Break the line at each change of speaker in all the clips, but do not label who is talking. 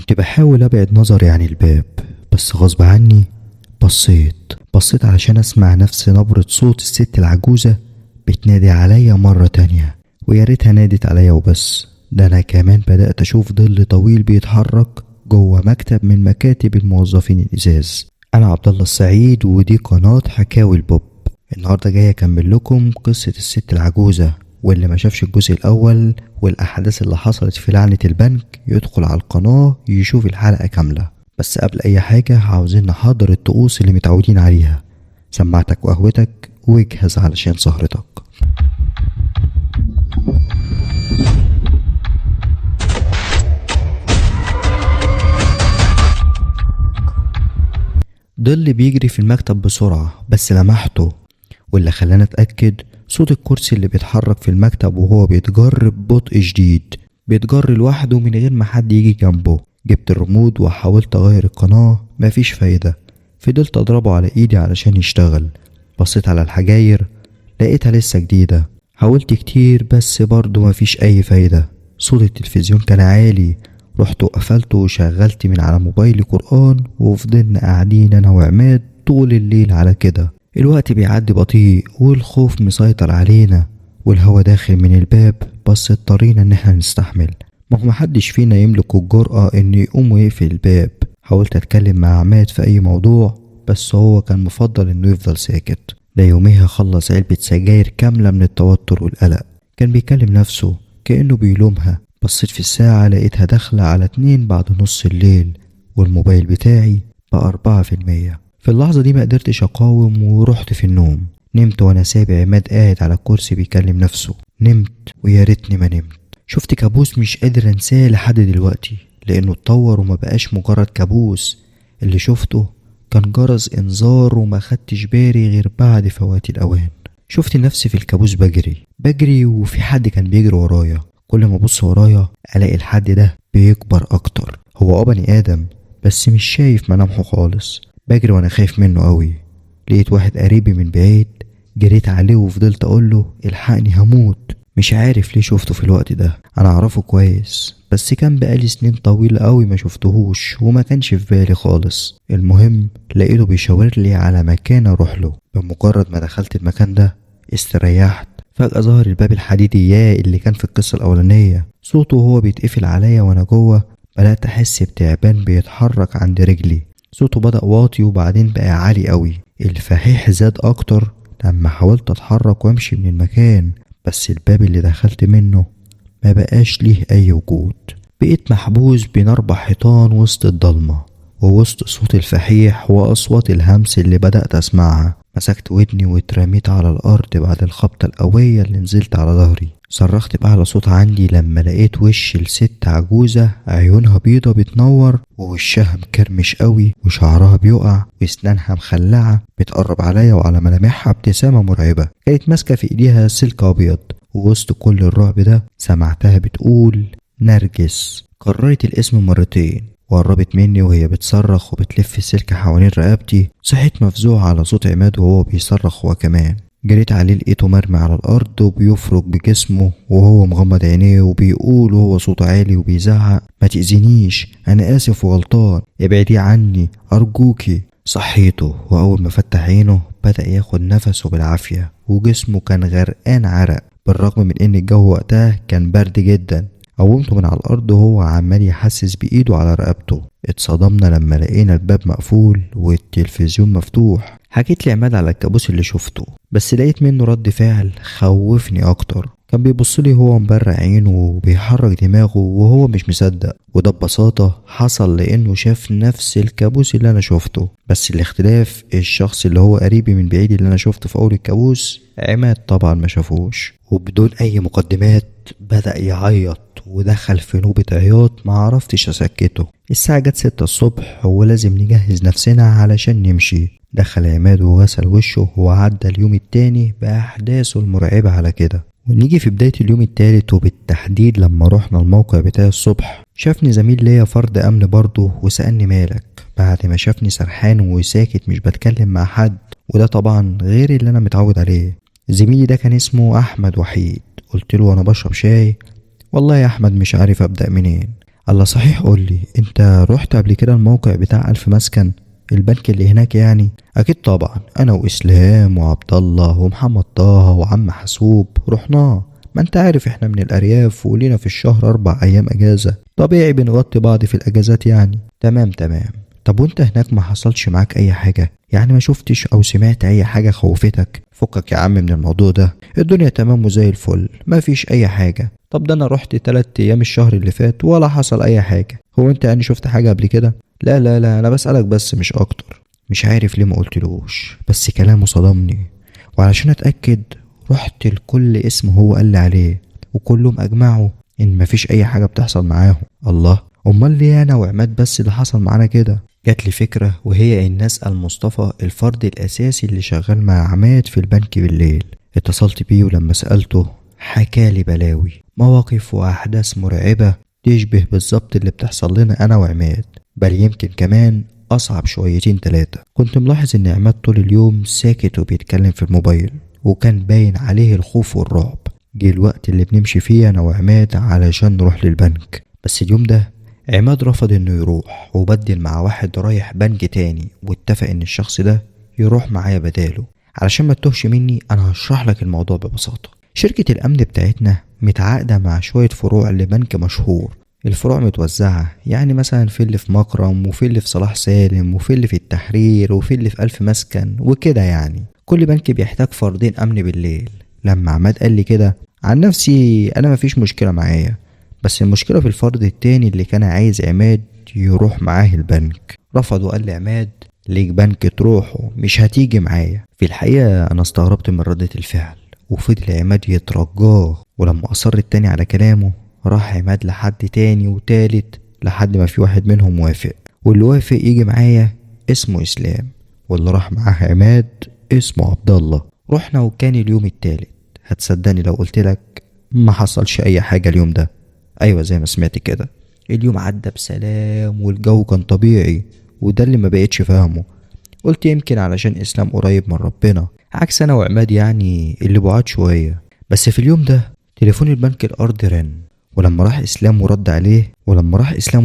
كنت بحاول أبعد نظري عن الباب، بس غصب عني بصيت علشان أسمع نفس نبرة صوت الست العجوزة بتنادي عليا مرة تانية. ويا ريتها نادت عليا وبس، ده أنا كمان بدأت أشوف ظل طويل بيتحرك جوه مكتب من مكاتب الموظفين الإزاز. أنا عبد الله السعيد، ودي قناة حكاوي البوب. النهاردة جاي أكمل لكم قصة الست العجوزة، واللي ما شافش الجزء الأول والأحداث اللي حصلت في لعنة البنك يدخل على القناة يشوف الحلقة كاملة. بس قبل أي حاجة عاوزين نحضر الطقوس اللي متعودين عليها. سماعتك وقهوتك واجهز علشان سهرتك. ظل بيجري في المكتب بسرعة، بس لمحته، واللي خلاني أتأكد صوت الكرسي اللي بيتحرك في المكتب وهو بيتجر ببطء شديد، بيتجر لوحده من غير ما حد يجي جنبه. جبت الريموت وحاولت أغير القناة، مفيش فايدة. فضلت أضربه على إيدي علشان يشتغل. بصيت على الحجاير لقيتها لسه جديدة. حاولت كتير بس برضه مفيش أي فايدة. صوت التلفزيون كان عالي، رحت وقفلته وشغلت من على موبايلي قرآن، وفضلنا قاعدين أنا وعماد طول الليل على كده. الوقت بيعدي بطيء والخوف مسيطر علينا، والهوا داخل من الباب، بس اضطرينا ان احنا نستحمل. ما هو محدش فينا يملك الجرأة ان يقوم ويقفل الباب. حاولت اتكلم مع عماد في اي موضوع، بس هو كان مفضل انه يفضل ساكت. ده يوميها خلص علبة سجاير كاملة من التوتر والقلق. كان بيكلم نفسه كأنه بيلومها. بصيت في الساعة لقيتها داخلة على 2 بعد نص الليل، والموبايل بتاعي بقى 4%. في اللحظة دي ما قدرتش أقاوم ورحت في النوم. نمت وأنا سايب عماد قاعد على الكرسي بيكلم نفسه. نمت ويا ريتني ما نمت. شفت كابوس مش قادر أنساه لحد دلوقتي، لأنه اتطور وما بقاش مجرد كابوس. اللي شفته كان جرس إنذار، وما خدتش بالي غير بعد فوات الأوان. شفت نفسي في الكابوس بجري وفي حد كان بيجري ورايا. كل ما ابص ورايا الاقي الحد ده بيكبر اكتر. هو بني ادم بس مش شايف ملامحه خالص. بجري وانا خايف منه قوي. لقيت واحد قريبي من بعيد، جريت عليه وفضلت اقوله الحقني هموت. مش عارف ليه شفته في الوقت ده، انا اعرفه كويس بس كان بقالي سنين طويلة قوي ما شفتهوش وما كانش في بالي خالص. المهم لقيته بيشاور لي على مكان اروح له. بمجرد ما دخلت المكان ده استريحت. فجأة ظهر الباب الحديدي اللي كان في القصة الأولانية. صوته وهو بيتقفل عليا وأنا جوه. بدأت أحس بتعبان بيتحرك عند رجلي. صوته بدأ واطي وبعدين بقى عالي قوي. الفحيح زاد أكتر لما حاولت أتحرك وأمشي من المكان، بس الباب اللي دخلت منه ما بقاش ليه أي وجود. بقيت محبوس بين 4 حيطان وسط الضلمة، ووسط صوت الفحيح وأصوات الهمس اللي بدأت أسمعها. مسكت ودني واترميت على الأرض بعد الخبطة القوية اللي نزلت على ظهري. صرخت بأعلى صوت عندي لما لقيت وش الست عجوزة، عيونها بيضة بتنور ووشها مكرمش قوي وشعرها بيقع واسنانها مخلعة، بتقرب عليا وعلى ملامحها ابتسامة مرعبة. كانت ماسكة في ايديها سلك أبيض، ووسط كل الرعب ده سمعتها بتقول نرجس. كررت الاسم مرتين وقربت مني وهي بتصرخ وبتلف السلك حوالين رقبتي. صحيت مفزوع على صوت عماد وهو بيصرخ هو كمان. جريت عليه لقيته مرمي على الأرض وبيفرك بجسمه وهو مغمض عينيه وبيقول وهو صوته عالي وبيزعق ما تأذينيش، أنا آسف وغلطان، ابعدي عني أرجوكي. صحيته وأول ما فتح عينه بدأ ياخد نفسه بالعافية وجسمه كان غرقان عرق، بالرغم من إن الجو وقتها كان برد جدا. قومته من على الأرض وهو عمال يحسس بإيده على رقبته. اتصدمنا لما لقينا الباب مقفول والتلفزيون مفتوح. حكيت لعماد على الكابوس اللي شفته، بس لقيت منه رد فعل خوفني أكتر. كان بيبص لي هو مبرق عينه وبيحرك دماغه وهو مش مصدق، وده ببساطة حصل لأنه شاف نفس الكابوس اللي أنا شفته، بس الاختلاف الشخص اللي هو قريبي من بعيد اللي أنا شفته في أول الكابوس عماد طبعا ما شافوش. وبدون أي مقدمات بدأ يعيط ودخل في نوبة عياط ما عرفتش أسكته. الساعة جت 6 الصبح ولازم نجهز نفسنا علشان نمشي. دخل عماد وغسل وشه وعدى اليوم التاني بأحداثه المرعبة على كده. ونيجي في بداية اليوم التالت، وبالتحديد لما رحنا الموقع بتاع الصبح، شافني زميل ليا فرد أمن برضه وسألني مالك بعد ما شافني سرحان وساكت مش بتكلم مع حد، وده طبعا غير اللي أنا متعود عليه. زميلي ده كان اسمه أحمد وحيد. قلت له وأنا بشرب شاي، والله يا أحمد مش عارف أبدأ منين. الله صحيح، قولي انت رحت قبل كده الموقع بتاع ألف مسكن، البنك اللي هناك يعني؟ اكيد طبعا، انا واسلام وعبد الله ومحمد طه وعم حسوب رحناه. ما انت عارف احنا من الارياف ولينا في الشهر 4 ايام اجازة، طبيعي بنغطي بعض في الاجازات يعني. تمام تمام. طب وانت هناك ما حصلش معاك اي حاجة؟ يعني ما شفتش او سمعت اي حاجة خوفتك؟ فكك يا عم من الموضوع ده، الدنيا تمام وزي الفل، ما فيش اي حاجة. طب ده انا رحت 3 ايام الشهر اللي فات ولا حصل اي حاجة. هو انت يعني شفت حاجة قبل كده؟ لا لا لا، انا بسألك بس مش اكتر. مش عارف ليه ما قلتلوش، بس كلامه صدمني، وعلشان اتأكد رحت لكل اسم هو قال لي عليه، وكلهم اجمعوا ان مفيش اي حاجة بتحصل معاهم. الله، امال ليه انا وعماد بس اللي حصل معانا كده؟ جات لي فكرة، وهي ان اسأل مصطفى الفرد الاساسي اللي شغال مع عماد في البنك بالليل. اتصلت بيه، ولما سألته حكالي بلاوي، مواقف واحداث مرعبة تشبه بالظبط اللي بتحصل لنا انا وعماد، بل يمكن كمان اصعب شويتين 3. كنت ملاحظ ان عماد طول اليوم ساكت وبيتكلم في الموبايل، وكان باين عليه الخوف والرعب. جه الوقت اللي بنمشي فيه انا وعماد علشان نروح للبنك، بس اليوم ده عماد رفض انه يروح، وبدل مع واحد رايح بنك تاني، واتفق ان الشخص ده يروح معايا بداله. علشان ما تتوهش مني انا هشرح لك الموضوع ببساطة. شركة الامن بتاعتنا متعاقدة مع شوية فروع لبنك مشهور، الفروع متوزعة، يعني مثلا في اللي في مكرم، وفي اللي في صلاح سالم، وفي اللي في التحرير، وفي اللي في ألف مسكن وكده يعني. كل بنك بيحتاج فردين أمن بالليل. لما عماد قال لي كده، عن نفسي أنا مفيش مشكلة معايا، بس المشكلة في الفرد التاني اللي كان عايز عماد يروح معاه البنك. رفض وقال لي عماد ليك بنك تروحه، مش هتيجي معايا. في الحقيقة أنا استغربت من ردة الفعل، وفضل عماد يترجاه، ولما أصر التاني على كلامه راح عماد لحد تاني وتالت، لحد ما في واحد منهم وافق، واللي وافق يجي معايا اسمه إسلام، واللي راح معاه عماد اسمه عبد الله. رحنا وكان اليوم التالت. هتصدقني لو قلت لك ما حصلش اي حاجة اليوم ده؟ ايوه زي ما سمعت كده، اليوم عدى بسلام والجو كان طبيعي، وده اللي ما بقيتش فاهمه. قلت يمكن علشان اسلام قريب من ربنا، عكس انا وعماد يعني اللي بعاد شوية. بس في اليوم ده تليفون البنك الارضي رن، ولما راح اسلام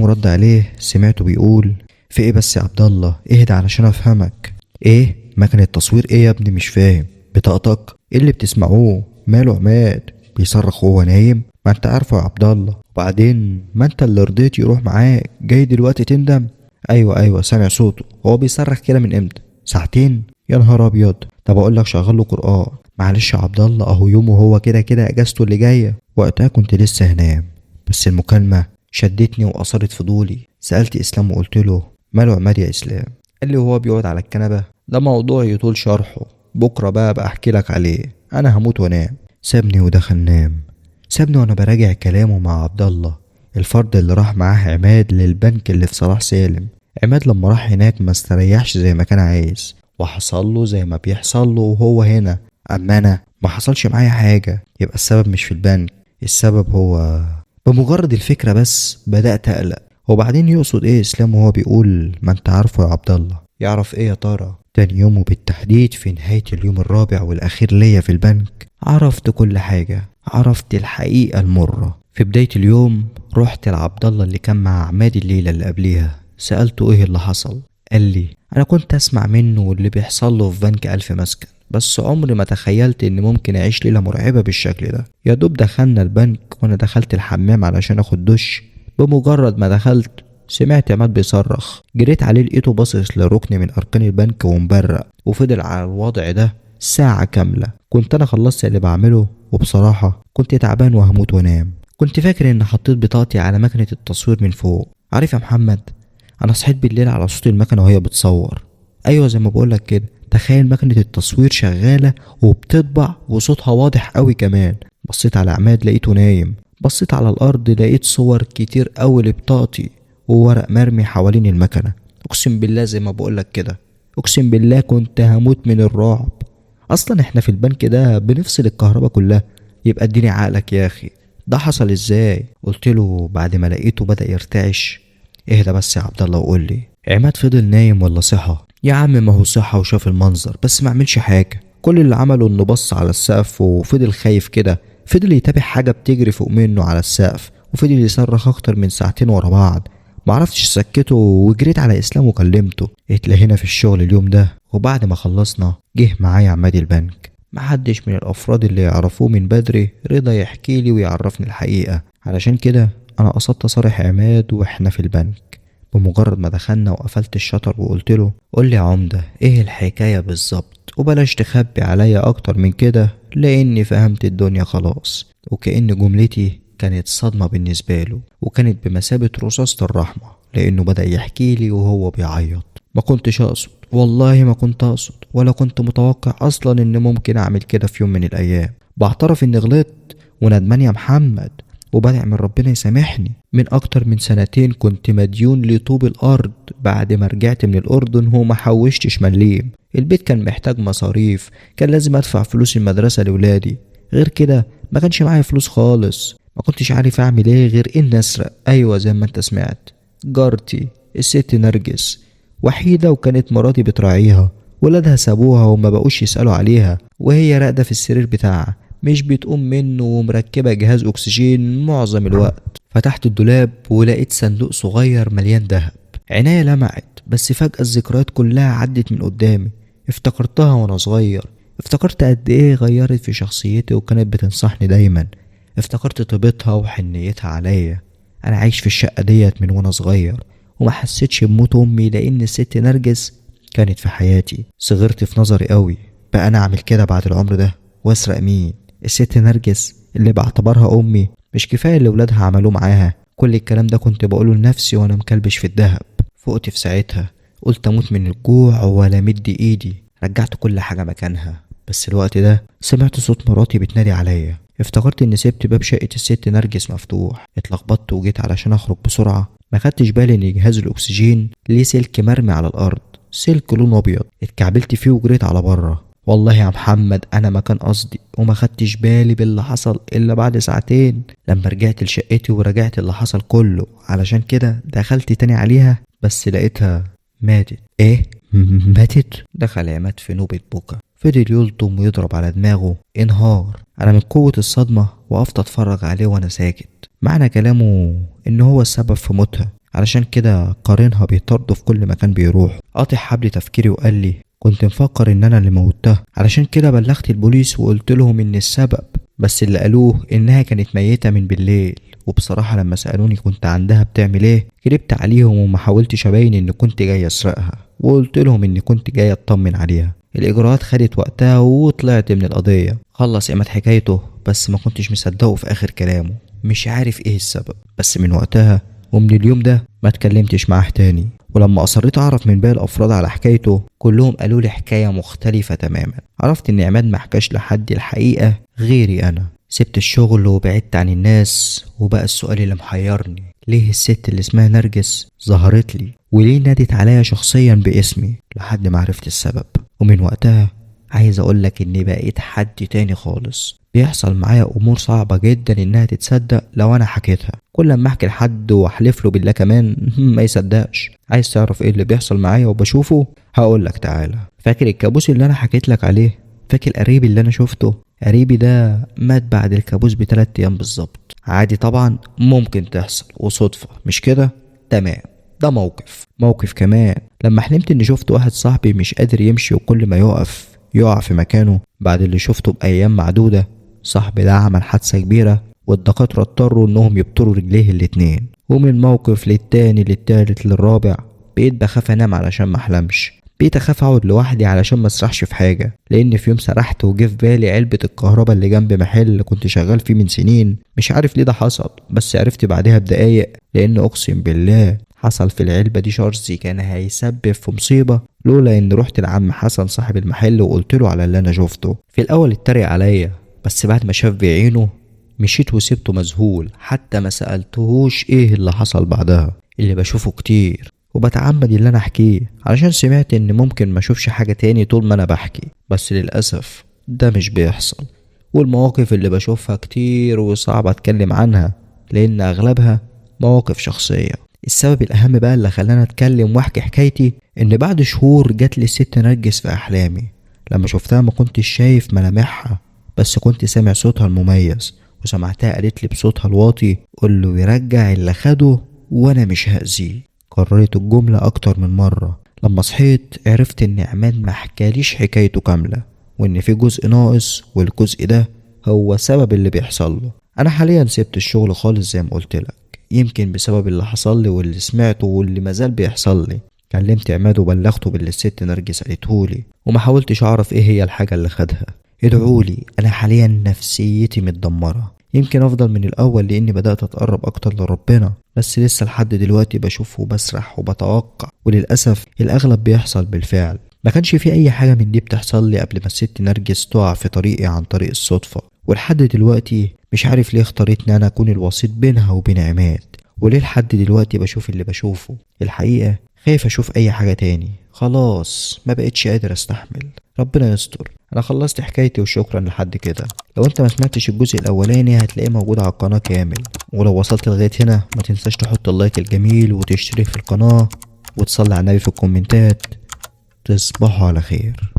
ورد عليه سمعته بيقول في ايه بس يا عبد الله، اهدى علشان افهمك. ايه مكنة تصوير ايه يا ابني؟ مش فاهم. بطاقتك؟ ايه اللي بتسمعوه؟ ماله عماد بيصرخ وهو نايم؟ ما انت عارفه يا عبد الله، وبعدين ما انت اللي رضيت يروح معاك، جاي دلوقتي تندم؟ ايوه سامع صوته، هو بيصرخ كده من امتى؟ ساعتين؟ يا نهار ابيض. طب اقول لك شغل له قران. معلش يا عبد الله، اهو يومه هو كده كده اجازته اللي جايه. وقتها كنت لسه هنام، بس المكالمه شدتني واثارت فضولي. سالت اسلام وقلت له ماله عماد يا اسلام؟ قال لي وهو بيقعد على الكنبه، ده موضوع يطول شرحه، بكره بقى احكي لك عليه، انا هموت وانام. سابني ودخل نام. سابني وانا براجع كلامه مع عبد الله، الفرد اللي راح معاه عماد للبنك اللي في صلاح سالم. عماد لما راح هناك ما استريحش زي ما كان عايز، وحصل له زي ما بيحصل له وهو هنا. اما انا ما حصلش معايا حاجه، يبقى السبب مش في البنك، السبب هو بمجرد الفكره بس بدات اقلق. وبعدين يقصد ايه اسلام وهو بيقول ما انت عارفه يا عبد الله؟ يعرف ايه يا ترى؟ تاني يوم وبالتحديد في نهايه اليوم الرابع والاخير ليا في البنك عرفت كل حاجه، عرفت الحقيقه المره. في بدايه اليوم رحت لعبد الله اللي كان مع عماد الليله اللي قبليها، سالته ايه اللي حصل. قال لي انا كنت اسمع منه اللي بيحصل له في بنك ألف مسكن، بس عمري ما تخيلت ان ممكن اعيش ليله مرعبه بالشكل ده. يا دوب دخلنا البنك وانا دخلت الحمام علشان اخد دش. بمجرد ما دخلت سمعت عماد بيصرخ، جريت عليه لقيته باصص لركن من اركان البنك ومبرق، وفضل على الوضع ده ساعه كامله. كنت انا خلصت اللي بعمله، وبصراحه كنت تعبان وهموت وانام. كنت فاكر ان حطيت بطاقتي على مكنه التصوير من فوق. عارف يا محمد، انا صحيت بالليل على صوت المكنه وهي بتصور. ايوه زي ما بقولك كده، تخيل مكنه التصوير شغاله وبتطبع وصوتها واضح قوي كمان. بصيت على عماد لقيته نايم، بصيت على الارض لقيت صور كتير قوي لبطاقتي وورق مرمي حوالين المكنه. اقسم بالله زي ما بقولك كده، اقسم بالله كنت هموت من الرعب. اصلا احنا في البنك ده بنفصل الكهرباء كلها، يبقى اديني عقلك يا اخي، ده حصل ازاي؟ قلت له بعد ما لقيته بدأ يرتعش، اهدى بس يا عبد الله وقول لي عماد فضل نايم ولا صحى؟ يا عم ما هو صحى وشاف المنظر بس ما عملش حاجه، كل اللي عمله انه بص على السقف وفضل خايف كده، فضل يتابع حاجه بتجري فوق منه على السقف وفضل يصرخ اكتر من ساعتين ورا بعض. معرفتش اسكته وجريت على اسلام وكلمته. اتلهينا في الشغل اليوم ده، وبعد ما خلصنا جه معايا عماد البنك. محدش من الافراد اللي يعرفوه من بدري رضا يحكي لي ويعرفني الحقيقة، علشان كده انا قصدت صالح عماد واحنا في البنك. بمجرد ما دخلنا وقفلت الشطر وقلت له قول لي يا عمدة ايه الحكاية بالظبط، وبلاش تخبي عليا اكتر من كده لاني فهمت الدنيا خلاص. وكأن جملتي كانت صدمة بالنسبة له، وكانت بمثابة رصاصة الرحمة، لانه بدأ يحكي لي وهو بيعيط. ما كنتش اقصد، والله ما كنت اقصد، ولا كنت متوقع اصلا ان ممكن اعمل كده في يوم من الايام. بعترف اني غلطت وندمان يا محمد، وبدع من ربنا يسامحني. من اكتر من سنتين كنت مديون لطوب الارض بعد ما رجعت من الاردن وما حوشتش مليم. البيت كان محتاج مصاريف، كان لازم ادفع فلوس المدرسة لولادي، غير كده ما كانش معايا فلوس خالص. ما كنتش عارف اعمل ايه غير ان اسرق. ايوه زي ما انت سمعت، جارتي الست نرجس وحيدة وكانت مراتي بتراعيها، ولادها سابوها وما بقوش يسألوا عليها، وهي راقدة في السرير بتاعها مش بتقوم منه ومركبة جهاز أكسجين معظم الوقت. فتحت الدولاب ولقيت صندوق صغير مليان دهب. عينيا لمعت، بس فجأة الذكريات كلها عدت من قدامي. افتكرتها وانا صغير، افتكرت قد ايه غيرت في شخصيتي وكانت بتنصحني دايما، افتكرت طيبتها وحنيتها عليا. انا عايش في الشقة ديت من وانا صغير وما حسيتش بموت امي لان الست نرجس كانت في حياتي. صغرت في نظري قوي، بقى انا اعمل كده بعد العمر ده واسرق مين؟ الست نرجس اللي بعتبرها امي، مش كفايه اللي ولادها عملوه معاها؟ كل الكلام ده كنت بقوله لنفسي وانا مكلبش في الذهب. فقت في ساعتها، قلت اموت من الجوع ولا مد ايدي. رجعت كل حاجه مكانها، بس الوقت ده سمعت صوت مراتي بتنادي عليا. افتكرت اني سبت باب شقه الست نرجس مفتوح. اتلخبطت وجيت علشان اخرج بسرعه. ما خدتش بالي ان جهاز الاكسجين ليه سلك مرمي على الارض، سلك لونه ابيض. اتكعبلت فيه وجريت على بره. والله يا محمد انا ما كان قصدي، وما خدتش بالي باللي حصل الا بعد ساعتين لما رجعت لشقتي وراجعت اللي حصل كله. علشان كده دخلت تاني عليها، بس لقيتها ماتت. ايه ماتت؟ دخل عماد في نوبة بكا، فضل يلطم ويضرب على دماغه، انهار. انا من قوة الصدمة وقفت اتفرج عليه وانا ساكت. معنى كلامه ان هو السبب في موتها، علشان كده قارنها بيطرده في كل مكان بيروح. قاطع حبل تفكيري وقال لي كنت مفكر ان انا اللي موتها، علشان كده بلغت البوليس وقلت لهم ان السبب، بس اللي قالوه انها كانت ميتة من بالليل. وبصراحة لما سألوني كنت عندها بتعمل ايه كدبت عليهم وما حاولتش ابين ان كنت جاي اسرقها، وقلت لهم ان كنت جاي اطمن عليها. الاجراءات خدت وقتها وطلعت من القضية. خلص عماد حكايته، بس ما كنتش مصدقه في اخر كلامه، مش عارف ايه السبب. بس من وقتها ومن اليوم ده ما اتكلمتش معاه تاني. ولما اصريت اعرف من باقي الافراد على حكايته كلهم قالوا لي حكايه مختلفه تماما. عرفت ان عماد ما حكاش لحد الحقيقه غيري انا. سبت الشغل وبعدت عن الناس، وبقى السؤال اللي محيرني ليه الست اللي اسمها نرجس ظهرت لي، وليه نادت عليا شخصيا باسمي، لحد ما عرفت السبب. ومن وقتها عايز اقولك اني بقيت حد تاني خالص. بيحصل معايا امور صعبة جدا انها تتصدق لو انا حكيتها. كل ما احكي لحد واحلف له بالله كمان ما يصدقش. عايز تعرف ايه اللي بيحصل معايا وبشوفه؟ هقولك تعالى. فاكر الكابوس اللي انا حكيت لك عليه؟ فاكر قريبي اللي انا شفته؟ قريبي ده مات بعد الكابوس ب3 ايام بالظبط. عادي طبعا، ممكن تحصل وصدفة، مش كده؟ تمام. ده موقف كمان لما حلمت اني شفت واحد صاحبي مش قادر يمشي وكل ما يقف يقع في مكانه. بعد اللي شفته بأيام معدودة صاحبي ده عمل حادثة كبيرة والدكاترة اضطروا انهم يبتروا رجليه الاتنين. ومن موقف للتاني للتالت للرابع بقيت بخاف انام علشان ما احلمش، بقيت اخاف اقعد لوحدي علشان ما اسرحش في حاجة. لان في يوم سرحت وجه في بالي علبة الكهرباء اللي جنب محل كنت شغال فيه من سنين. مش عارف ليه ده حصل، بس عرفت بعدها بدقايق، لان اقسم بالله حصل في العلبة دي شرزي كان هيسبب في مصيبة لولا ان رحت لعم حسن صاحب المحل وقلت له على اللي انا شفته. في الاول اتريق عليا، بس بعد ما شاف بعينه مشيت وسبته مذهول، حتى ما سألتهوش ايه اللي حصل بعدها. اللي بشوفه كتير وبتعمد اللي انا احكيه علشان سمعت ان ممكن ما اشوفش حاجة تاني طول ما انا بحكي، بس للأسف ده مش بيحصل. والمواقف اللي بشوفها كتير وصعب اتكلم عنها لان اغلبها مواقف شخصية. السبب الأهم بقى اللي خلاني أتكلم وأحكي حكايتي إن بعد شهور جات لي الست نرجس في أحلامي. لما شفتها ما كنتش شايف ملامحها، بس كنت سامع صوتها المميز وسمعتها قالت لي بصوتها الواطي: قول له يرجع اللي خده وانا مش هأذيه. كررت الجملة اكتر من مرة. لما صحيت عرفت ان عماد ما حكاليش حكايته كاملة، وان في جزء ناقص، والجزء ده هو سبب اللي بيحصل له. انا حاليا سبت الشغل خالص زي ما قلت لك، يمكن بسبب اللي حصل لي واللي سمعته واللي مازال بيحصل لي. كلمت عماد وبلغته باللي الست نرجس قالتهولي، وما حاولتش اعرف ايه هي الحاجة اللي خدها. ادعولي، انا حاليا نفسيتي متدمرة. يمكن افضل من الاول لاني بدأت اتقرب اكتر لربنا، بس لسه لحد دلوقتي بشوف وبسرح وبتوقع، وللأسف الاغلب بيحصل بالفعل. ما كانش في اي حاجة من دي بتحصل لي قبل ما الست نرجس تقع في طريقي عن طريق الصدفة، ولحد دلوقتي مش عارف ليه اختارت ان انا اكون الوسيط بينها وبين عماد، وليه لحد دلوقتي بشوف اللي بشوفه. الحقيقة خايف اشوف اي حاجة تاني، خلاص ما بقتش قادر استحمل. ربنا يستر. انا خلصت حكايتي وشكرا لحد كده. لو انت ما سمعتش الجزء الاولاني هتلاقيه موجود على القناة كامل. ولو وصلت لغاية هنا ما تنساش تحط ال like الجميل وتشترك في القناة وتصلي على النبي في الكومنتات. تصبحوا على خير.